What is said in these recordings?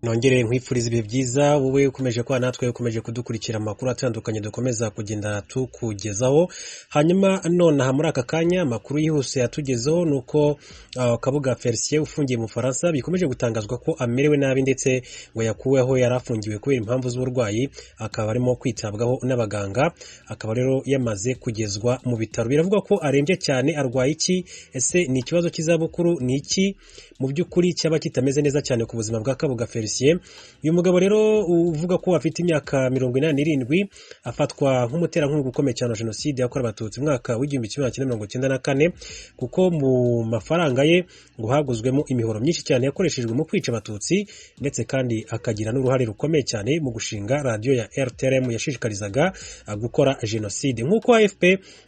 Nongere nkwifuriza ibihe byiza, wowe ukomeje kuba natwe, ukomeje kudukurikira amakuru atandukanye dukomeza kugenda tukugezaho. Hanyuma nonaha muri aka kanya amakuru yihuse yatugezeho ni uko Kabuga Felicien ufungiye mu Bufaransa bikomeje gutangazwa ko amerewe nabi, ndetse ngo yakuweho yari afungiwe kubera impamvu z'uburwayi, akaba arimo kwitabwaho n'abaganga, akaba rero yamaze kugezwa mu bitaro. Biravugwa ko arembye cyane. Arwaye iki? Ese ni ikibazo cy'izabukuru? Ni iki mu by'ukuri cyaba kitameze neza cyane ku buzima bwa Kabuga Felicien? Uyu mugabo rero uvuga ko afite imyaka 87 afatwa nk'umuterankunga ukomeye cyane wa jenoside yakorewe Abatutsi mu mwaka w'1994, kuko mu mafaranga ye ngo haguzwemo imihoro myinshi cyane yakoreshejwe mu kwica Abatutsi, ndetse kandi akagira n'uruhare rukomeye cyane mu gushinga radiyo ya RTLM yashishikarizaga gukora jenoside, nk'uko AFP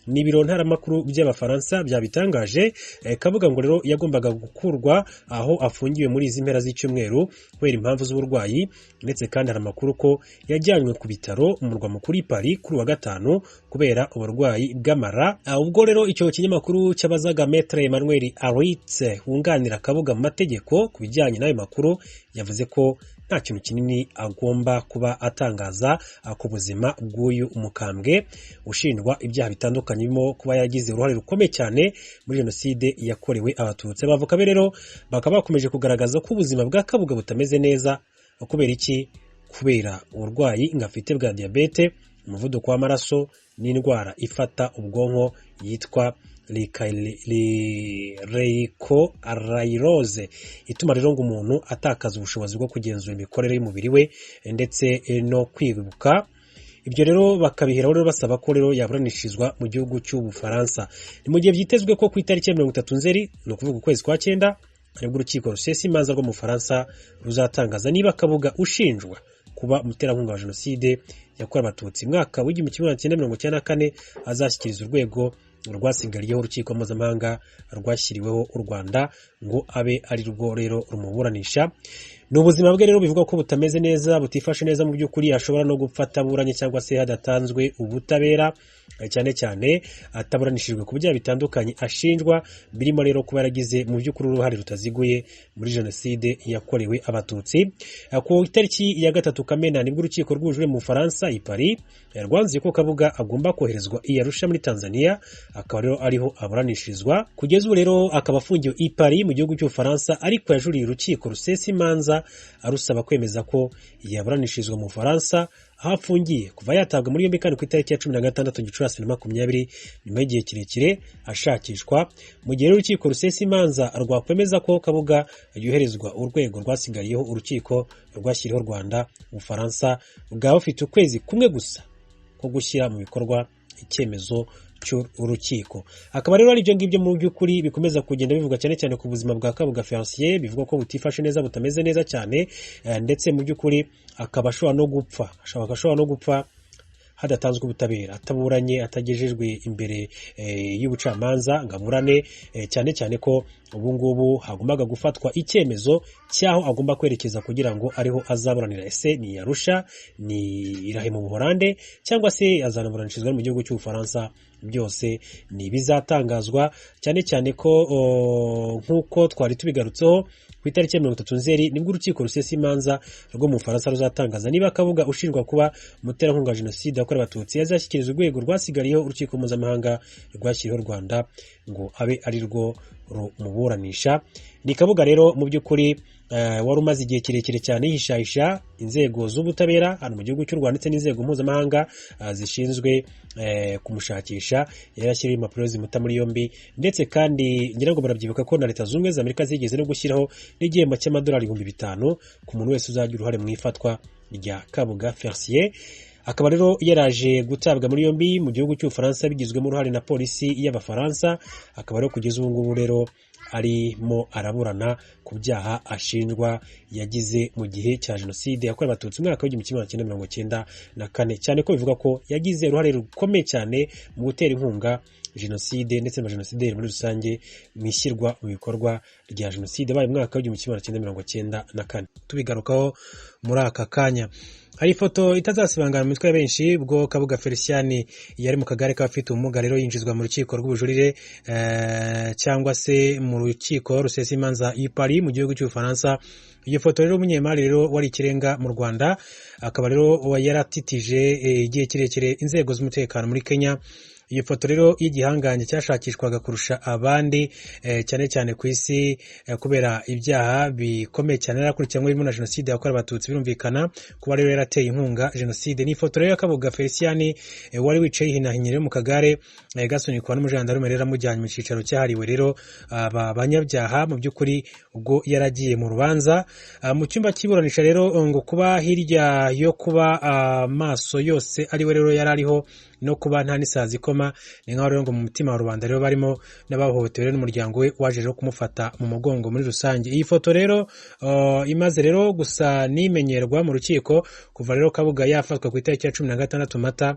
n'ibiro ntaramakuru by'Abafaransa byabitangaje. Kabuga ngo rero yagombaga gukurwa aho afungiwe muri izi mpera z'icyumweru kubera impamvu z'uburwayi, ndetse kandi hari amakuru ko yajyanywe ku bitaro mu murwa mukuru i Paris kuri wa gatanu kubera uburwayi bw'amara. Ubwo rero icyo kinyamakuru cyabazaga Maître Emmanuel Aritz wunganira Kabuga mu mategeko ku bijyanye n'ayo makuru, yavuze ko nta kintu kinini agomba kuba atangaza ku buzima bw'uyu mukambwe ushinjwa ibyaha bitandukanye birimo kuba yaragize uruhare rukomeye cyane muri jenoside yakorewe Abatutsi. Abavoka be rero bakaba bakomeje kugaragaza ko ubuzima bwa Kabuga butameze neza. Kubera iki? Kubera uburwayi ngo afite bwa diyabete, umuvuduko w'amaraso n'indwara ifata ubwonko yitwa leukoaraïose, ituma rero ngo umuntu atakaza ubushobozi bwo kugenzura imikorere y'umubiri we ndetse no kwibuka. Ibyo rero bakabiheraho rero basaba ko rero yaburanishirizwa mu gihugu cy'Ubufaransa. Ni mu gihe byitezwe ko ku itariki ya 30 Nzeri, ni ukuvuga ukwezi kwa cyenda, aribwo urukiko rusesa imanza rwo mu Bufaransa ruzatangaza niba Kabuga ushinjwa kuba umuterankunga wa jenoside yakorewe Abatutsi mwaka w'1994 azashyikiriza urwego rwasigariyeho urukiko mpuzamahanga rwashyiriweho u Rwanda ngo abe ari rwo rero rumuburanisha. Ni ubuzima bwe rero bivugwa ko butameze neza, butifashe neza. Mu by'ukuri ashobora no gupfa ataburanye cyangwa se hadatanzwe ubutabera, cyane cyane ataburanishijwe ku byaha bitandukanye ashinjwa, birimo rero kuba yaragize mu by'ukuri uruhare rutaziguye muri jenoside yakorewe Abatutsi. Ku itariki ya 3 Kamena nibwo urukiko rw'ubujurire mu Bufaransa i Paris rwanzuye ko Kabuga agomba koherezwa i Arusha muri Tanzania, akaba rero ariho aburanishirizwa. Kugeza ubu rero akaba afungiwe i Paris mu gihugu cy'Ubufaransa, ariko yajuriye urukiko rusesa imanza arusaba kwemeza ko yaburanishirizwa mu Bufaransa aho afungiye kuva yatabwa muri yombi, kandi ku itariki ya 16 Gicurasi 2020, nyuma y'igihe kirekire ashakishwa. Mu gihe urukiko rusesa imanza rwakwemeza ko Kabuga yoherezwa urwego rwasigariyeho urukiko rwashyiriweho u Rwanda, Ubufaransa bwaba bufite ukwezi kumwe gusa ko gushyira mu bikorwa icyemezo cy'urukiko. Akaba rero ari ibyo ngibyo mu by'ukuri bikomeza kugenda bivuga cyane cyane ku buzima bwa Kabuga Felicien, bivugwa ko butifashe neza, butameze neza cyane, ndetse mu by'ukuri akaba ashobora no gupfa, ashobora no gupfa hadatanzwe ubutabera, ataburanye, atagejejwe imbere y'ubucamanza ngo aburane, cyane cyane ko ubu ngubu hagombaga gufatwa icyemezo cy'aho agomba kwerekeza kugira ngo ariho azaburanira. Ese ni Arusha, ni i La Haye mu Buholande, cyangwa se azanaburanishirizwa mu gihugu cy'Ubufaransa? Byose ni ibizatangazwa, cyane cyane ko nk'uko twari tubigarutseho, ku itariki ya 30 Nzeri nibwo urukiko rusesa imanza rwo mu Bufaransa ruzatangaza niba Kabuga ushinjwa kuba umuterankunga wa jenoside yakorewe Abatutsi yazashyikirizwa urwego rwasigariyeho urukiko mpuzamahanga rwashyiriweho u Rwanda ngo abe ari rwo rumuburanisha. Ni Kabuga rero mu by'ukuri wari umaze igihe kirekire cyane yihishahisha inzego z'ubutabera hano mu gihugu cy'u Rwanda ndetse n'inzego mpuzamahanga zishinzwe kumushakisha. Yari yashyiriweho impapuro zimuta muri yombi, ndetse kandi ngira ngo barabyibuka ko na Leta Zunze Ubumwe za Amerika zigeze no gushyiraho n'igihembo cy'amadolari 5000 ku muntu wese uzagira uruhare mu ifatwa rya Kabuga Felicien. Akaba rero yaraje gutabwa muri yombi mu gihugu cy'Ubufaransa bigizwemo uruhare na polisi y'Abafaransa, akaba rero kugeza ubu ngubu rero arimo araburana ku byaha ashinjwa yagize mu gihe cya jenoside yakorewe Abatutsi mu mwaka w'1994, cyane ko bivuga ko yagize uruhare rukomeye cyane mu gutera inkunga Jenoside ndetse n'abajenosideri muri rusange mu ishyirwa mu bikorwa rya Jenoside yabaye mu mwaka w'1994. Tubigarukaho muri aka kanya. Hari ifoto itazasibangana mu mitwe ya benshi ubwo Kabuga Felicien yari mu kagare k'abafite ubumuga rero yinjizwa mu rukiko rw'ubujurire, cyangwa se mu rukiko rusesa imanza i Paris mu gihugu cy'Ubufaransa. Iyo foto rero, umunyemari rero wari ikirenga mu Rwanda, akaba rero yaratitije igihe kirekire inzego z'umutekano muri Kenya. Iyo foto rero y'igihangange cyashakishwaga kurusha abandi, cyane cyane ku isi, kubera ibyaha bikomeye cyane yarakurikiranywe birimo na Jenoside yakorewe Abatutsi, birumvikana kuba rero yarateye inkunga Jenoside. Ni ifoto rero ya Kabuga Felicien wari wicaye yihinahinnye rero mu kagare, gasunikwa n'umujandarume rero amujyanye mu cyicaro cyahariwe rero aba banyabyaha. Mu by'ukuri ubwo yaragiye mu rubanza mu cyumba cy'iburanisha rero, ngo kuba hirya yo kuba amaso yose ari we rero yari ariho no kuba nta n'isazi ikoma, ni nkaho rero ngo mu mutima wa rubanda rero barimo n'abahohotewe rero n'umuryango we waje rero kumufata mu mugongo muri rusange. Iyi foto rero imaze rero gusa n'imenyerwa mu rukiko kuva rero Kabuga yafatwa ku itariki ya 16 Mata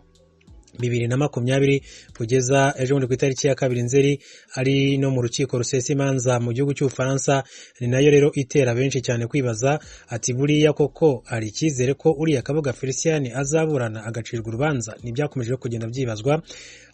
2020 kugeza ejo bundi ku itariki ya 2 Nzeri ari no mu rukiko rusesa imanza mu gihugu cy'Ubufaransa. Ni nayo rero itera benshi cyane kwibaza ati: "Buriya koko hari icyizere ko uriya Kabuga Felicien azaburana agacirwa urubanza?" Ntibyakomeje kugenda byibazwa.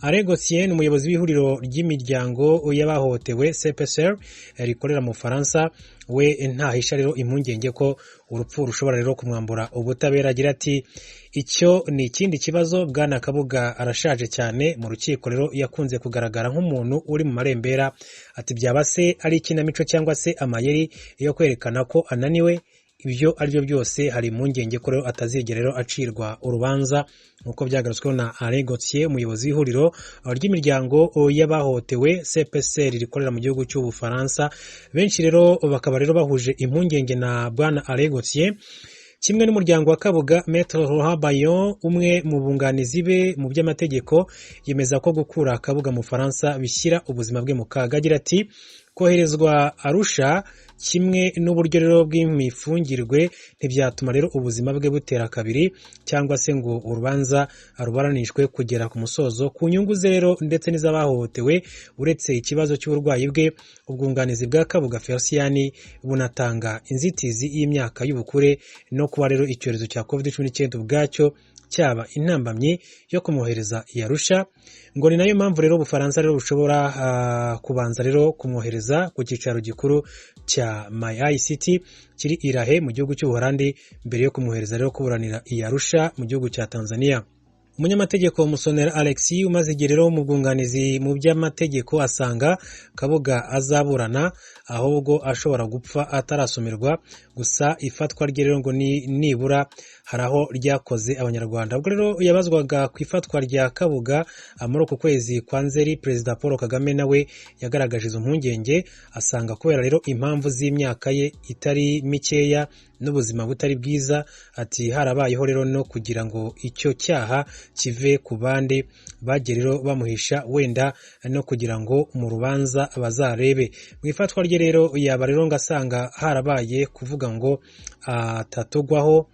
Alain Gauthier ni umuyobozi w'ihuriro ry'imiryango y'abahohotewe CPCR rikorera mu Bufaransa. We ntahisha rero impungenge ko urupfu rushobora rero kumwambura ubutabera. Agira ati: "Icyo ni ikindi kibazo. Bwana Kabuga arashaje cyane. Mu rukiko rero yakunze kugaragara nk'umuntu uri mu marembera." Ati: "Byaba se ari ikinamico cyangwa se amayeri yo kwerekana ko ananiwe? Ibyo ari byo byose, hari impungenge ko rero atazigera rero acirwa urubanza," nk'uko byagarutsweho na Alain Gauthier, umuyobozi w'ihuriro ry'imiryango y'abahohotewe CPCR rikorera mu gihugu cy'Ubufaransa. Benshi rero bakaba rero bahuje impungenge na bwana Alain Gauthier kimwe n'umuryango wa Kabuga. Maître Laurent Bayon, umwe mu bunganizi be mu by'amategeko, yemeza ko gukura Kabuga mu Bufaransa bishyira ubuzima bwe mu kaga. Agira ati: "Koherezwa Arusha kimwe n'uburyo rero bw'imifungirwe ntibyatuma rero ubuzima bwe butera kabiri cyangwa se ngo urubanza ruburanishwe kugera ku musozo ku nyungu ze rero ndetse n'iz'abahohotewe." Uretse ikibazo cy'uburwayi bwe, ubwunganizi bwa Kabuga Felicien bunatanga inzitizi y'imyaka y'ubukure no kuba rero icyorezo cya COVID-19 ubwacyo cyaba intambamyi yo kumwohereza i Arusha. Ngo ni nayo mpamvu rero Ubufaransa rero bushobora kubanza rero kumwohereza ku cyicaro gikuru cya MyICT kiri i La Haye mu gihugu cy'Ubuholandi mbere yo kumwohereza rero kuburanira i Arusha mu gihugu cya Tanzania. Umunyamategeko Musonera Alexis, umaze igihe rero mu bwunganizi mu by'amategeko, asanga Kabuga azaburana, ahubwo ashobora gupfa atarasomerwa. Gusa ifatwa rye rero ngo ni nibura hari aho ryakoze Abanyarwanda. Ubwo rero yabazwaga ku ifatwa rya Kabuga muri uku kwezi kwa Nzeri, Perezida Paul Kagame nawe yagaragaje izo mpungenge, asanga kubera rero impamvu z'imyaka ye itari mikeya n'ubuzima butari bwiza, ati harabayeho rero no kugira ngo icyo cyaha kive ku bandi bagiye rero bamuhisha, wenda no kugira ngo mu rubanza bazarebe. Mu ifatwa rye rero yaba rero ngo asanga harabaye kuvuga ngo atatugwaho.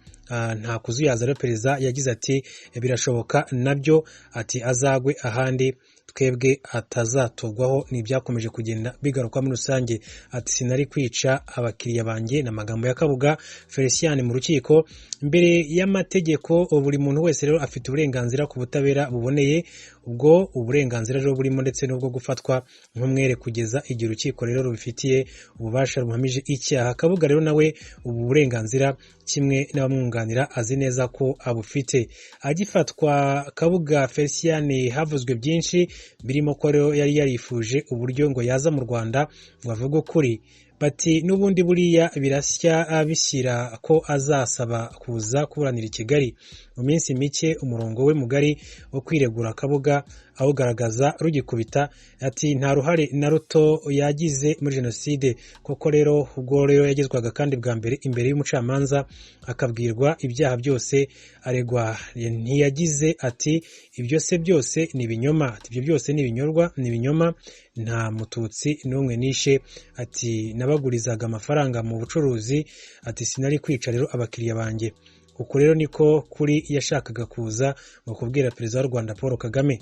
Nta kuzuyaza rero perezida yagize ati: "Birashoboka nabyo." Ati: "Azagwe ahandi, twebwe atazatugwaho." Ni ibyakomeje kugenda bigaruka muri rusange. Ati: "Sinari kwica abakiriya banjye." Ni amagambo ya Kabuga Felicien mu rukiko. Imbere y'amategeko buri muntu wese rero afite uburenganzira ku butabera buboneye. Ubwo uburenganzira rero burimo ndetse n'ubwo gufatwa nk'umwere kugeza igihe urukiko rero rubifitiye ububasha rumuhamije icyaha. Kabuga rero nawe ubu burenganzira kimwe n'abamwunganira azi neza ko abufite. Agifatwa Kabuga Felicien havuzwe byinshi, birimo ko rero yari yarifuje uburyo ngo yaza mu Rwanda ngo avuge ukuri. Bati n'ubundi buriya birasya bishyira ko azasaba kuza kuburanira i Kigali. Mu minsi mike umurongo we mugari wo kwiregura Kabuga awugaragaza rugikubita, ati nta ruhare na ruto yagize muri Jenoside. Koko rero ubwo rero yagezwaga kandi bwa mbere imbere y'umucamanza akabwirwa ibyaha byose aregwa, ntiyagize ati: "Ibyo se byose ni ibinyoma?" Ati: "Ibyo byose ni ibinyoma, ni ibinyoma, nta Mututsi n'umwe nishe." Ati: "Nabagurizaga amafaranga mu bucuruzi." Ati: "Sinari kwica rero abakiriya banjye." Uku rero niko kuri yashakaga kuza ngo kubwira Perezida w'u Rwanda Paul Kagame.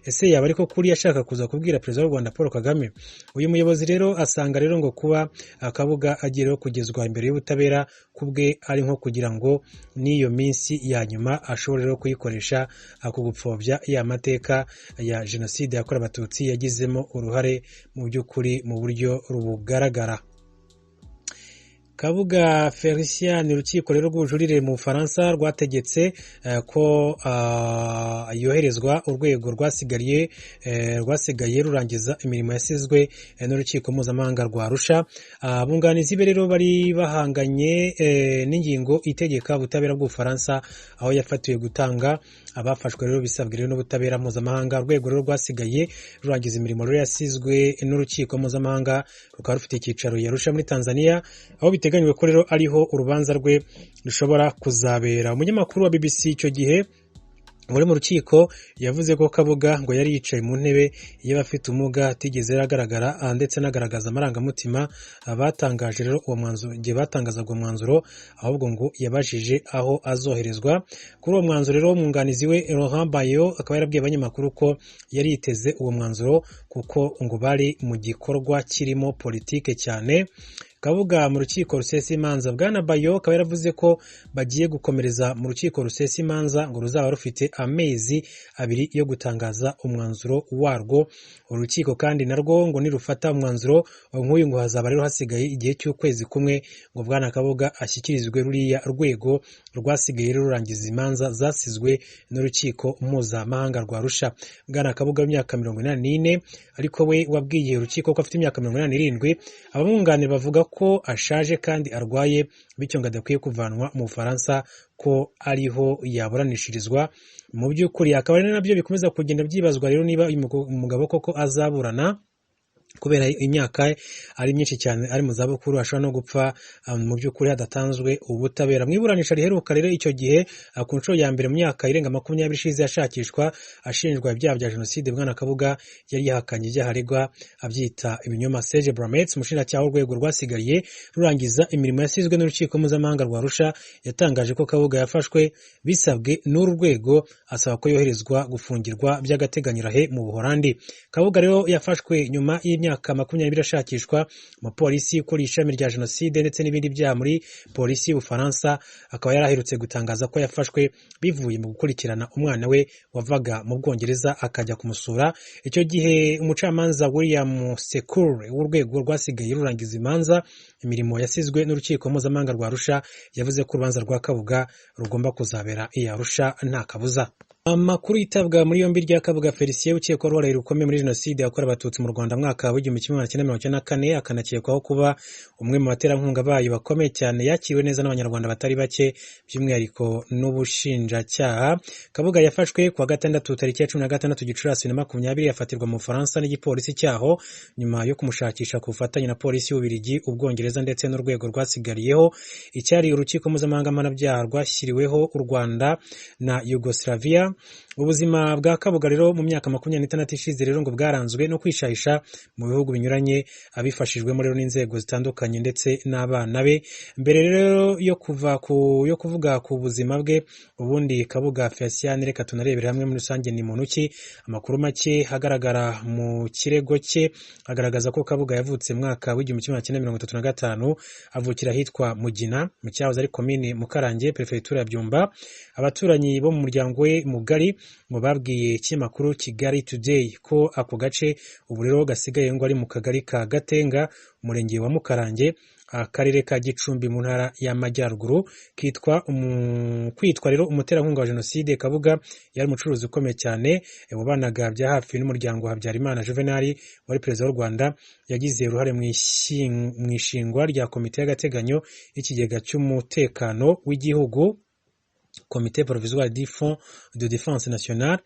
Ese yaba ariko kuri ashaka kuza kubwira Perezida w'u Rwanda Paul Kagame? Uyu muyobozi rero asanga rero ngo kuba Kabuga agiye rero kugezwa imbere y'ubutabera kubwe ari nko kugira ngo n'iyo minsi ya nyuma ashobore rero kuyikoresha ku gupfobya ya mateka ya Jenoside yakorewe Abatutsi yagizemo uruhare mu by'ukuri mu buryo bugaragara. Kabuga Felicien, urukiko rero rw'ubujurire mu Bufaransa rwategetse ko yoherezwa urwego rwasigaye rurangiza imirimo yasizwe n'urukiko mpuzamahanga rwa Arusha. Abunganizi be rero bari bahanganye n'ingingo itegeka ubutabera bw'Ubufaransa aho yafatiwe gutanga abafashwe rero bisabwe rero n'ubutabera mpuzamahanga. Urwego rero rwasigaye rurangiza imirimo rero yasizwe n'urukiko mpuzamahanga rukaba rufite icyicaro i Arusha muri Tanzania, aho biteganyijwe ko rero ariho urubanza rwe rushobora kuzabera. Umunyamakuru wa BBC icyo gihe uri mu rukiko yavuze ko Kabuga ngo yari yicaye mu ntebe y'abafite ubumuga, atigeze agaragara ndetse anagaragaza amarangamutima. Batangaje rero uwo mwanzuro, igihe batangazaga uwo mwanzuro, ahubwo ngo yabajije aho azoherezwa. Kuri uwo mwanzuro rero, umwunganizi we Laurent Bayo akaba yarabwiye abanyamakuru ko yari yiteze uwo mwanzuro kuko ngo bari mu gikorwa kirimo politike cyane. Kabuga mu rukiko rusesa imanza. Bwana Bayo akaba yaravuze ko bagiye gukomereza mu rukiko rusesa imanza, ngo ruzaba rufite amezi 2 yo gutangaza umwanzuro warwo. Urukiko kandi narwo ngo nirufata umwanzuro nk'uyu, ngo hazaba rero hasigaye igihe cy'ukwezi kumwe ngo Bwana Kabuga ashyikirizwe ruriya rwego rwasigaye rurangiza imanza zasizwe n'urukiko mpuzamahanga rwa Arusha. Bwana Kabuga w'imyaka 84, ariko we wabwiye urukiko ko afite imyaka 87, abamwunganira bavuga ko ashaje kandi arwaye, bityo ngo adakwiye kuvanwa mu Bufaransa ko ariho yaburanishirizwa. Mu by'ukuri akaba ari nabyo bikomeza kugenda byibazwa rero niba uyu mugabo koko azaburana, kubera imyaka ari myinshi cyane, ari mu zabukuru, ashobora no gupfa mu by'ukuri hadatanzwe ubutabera. Mu iburanisha riheruka rero icyo gihe, ku nshuro ya mbere mu myaka irenga 20 ishize ashakishwa ashinjwa ibyaha bya jenoside, Bwana Kabuga yari yahakanye ibyaha aregwa abyita ibinyoma. Serge Brammertz, umushinjacyaha w'urwego rwasigariye rurangiza imirimo yasizwe n'urukiko mpuzamahanga rwa Arusha, yatangaje ko Kabuga yafashwe bisabwe n'uru rwego, asaba ko yoherezwa gufungirwa by'agateganyo he mu Buholandi. Kabuga rero yafashwe nyuma y'imyaka 20 ashakishwa. Umupolisi ukuriye ishami rya jenoside ndetse n'ibindi byaha muri polisi y'Ubufaransa akaba yaraherutse gutangaza ko yafashwe bivuye mu gukurikirana umwana we wavaga mu Bwongereza akajya kumusura. Icyo gihe umucamanza William Secour w'urwego rwasigaye rurangiza imanza imirimo yasizwe n'urukiko mpuzamahanga rwa Arusha yavuze ko urubanza rwa Kabuga rugomba kuzabera i Arusha nta kabuza. Amakuru yitabwa muri yombi rya Kabuga Felicien ukekwaho uruhare rukomeye muri Jenoside yakorewe Abatutsi mu Rwanda mwaka w'1994, akanakekwaho kuba umwe mu baterankunga bayo bakomeye cyane, yakiriwe neza n'Abanyarwanda batari bake, by'umwihariko n'ubushinjacyaha. Kabuga yafashwe kuwa gatandatu tariki ya 16 Gicurasi 2020, yafatirwa mu Bufaransa n'igipolisi cyaho nyuma yo kumushakisha ku bufatanye na polisi y'Ububiligi, Ubwongereza ndetse n'urwego rwasigariyeho icyari urukiko mpuzamahanga mpanabyaha rwashyiriweho u Rwanda na Yugoslavia. Ubuzima bwa Kabuga rero mu myaka 26 ishize rero ngo bwaranzwe no kwishahisha mu bihugu binyuranye, abifashijwemo rero n'inzego zitandukanye ndetse n'abana be. Mbere rero yo kuvuga ku buzima bwe ubundi, Kabuga Felicien, reka tunarebere hamwe muri rusange ni muntu ki. Amakuru make agaragara mu kirego cye agaragaza ko Kabuga yavutse mu mwaka w'1935, avukira ahitwa Mugina mu cyahoze ari komini Mukarange, perefegitura ya Byumba. Abaturanyi bo mu muryango we mugari ngo babwiye ikinyamakuru Kigali Today ko ako gace ubu rero gasigaye ngo ari mu kagari ka Gatenga, umurenge wa Mukarange, akarere ka Gicumbi mu ntara y'Amajyaruguru. Kitwa kwitwa rero umuterankunga wa jenoside, Kabuga yari umucuruzi ukomeye cyane wabanaga bya hafi n'umuryango wa Habyarimana Juvenal wari perezida w'u Rwanda. Yagize uruhare mu ishingwa rya komite y'agateganyo y'ikigega cy'umutekano w'igihugu, Comité provisoire du Fonds de Défense Nationale,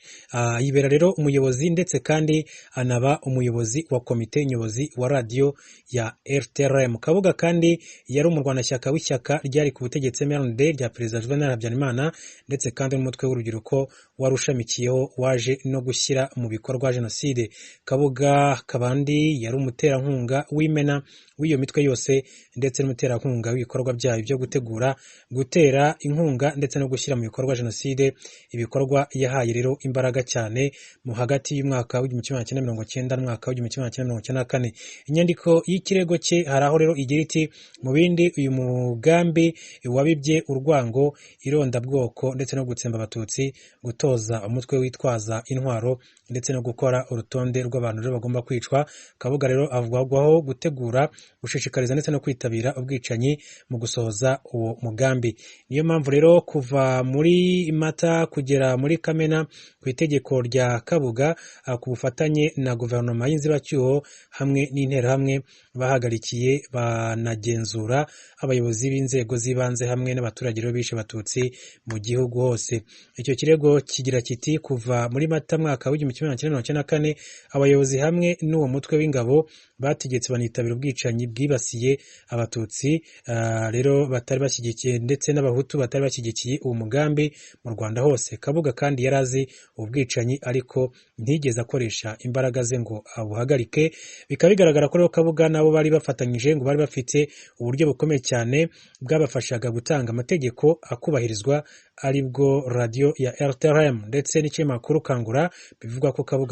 yibera rero umuyobozi ndetse kandi anaba umuyobozi wa komite nyobozi wa radiyo ya RTRM. Kabuga kandi yari umurwanashyaka w'ishyaka ryari ku butegetsi MRND rya Perezida Juvenal Habyarimana, ndetse kandi n'umutwe w'urubyiruko wari ushamikiyeho waje no gushyira mu bikorwa jenoside. Kabuga Kabandi yari umuterankunga w'imena w'iyo mitwe yose, ndetse n'umuterankunga w'ibikorwa byayo byo gutegura, gutera inkunga ndetse no gushyira gushyira mu bikorwa jenoside, ibikorwa yahaye rero imbaraga cyane mu hagati y'umwaka w'1990 n'umwaka w'1994. Inyandiko y'ikirego cye hari aho rero igira iti: "Mu bindi, uyu mugambi wabibye urwango, irondabwoko ndetse no gutsemba Abatutsi, gutoza umutwe witwaza intwaro ndetse no gukora urutonde rw'abantu rero bagomba kwicwa." Kabuga rero avugwaho gutegura, gushishikariza ndetse no kwitabira ubwicanyi mu gusohoza uwo mugambi. Niyo mpamvu rero kuva muri Mata kugera muri Kamena, ku itegeko rya Kabuga, ku bufatanye na guverinoma y'inzibacyuho hamwe n'Interahamwe, bahagarikiye banagenzura abayobozi b'inzego z'ibanze hamwe n'abaturage rero bishe Abatutsi mu gihugu hose. Icyo kirego kigira kiti: "Kuva muri Mata mwaka w'1994, abayobozi hamwe n'uwo mutwe w'ingabo bategetse banitabira ubwicanyi bwibasiye Abatutsi rero batari bashyigikiye ndetse n'Abahutu batari bashyigikiye uwo mugambi mu Rwanda hose. Kabuga kandi yari azi ubwicanyi, ariko ntiyigeze akoresha imbaraga ze ngo abuhagarike." Bikaba bigaragara ko rero Kabuga nabo bari bafatanyije ngo bari bafite uburyo bukomeye cyane bwabafashaga gutanga amategeko akubahirizwa, aribwo radiyo ya RTRM ndetse n'ikinyamakuru Kangura. Bivugwa ko Kabuga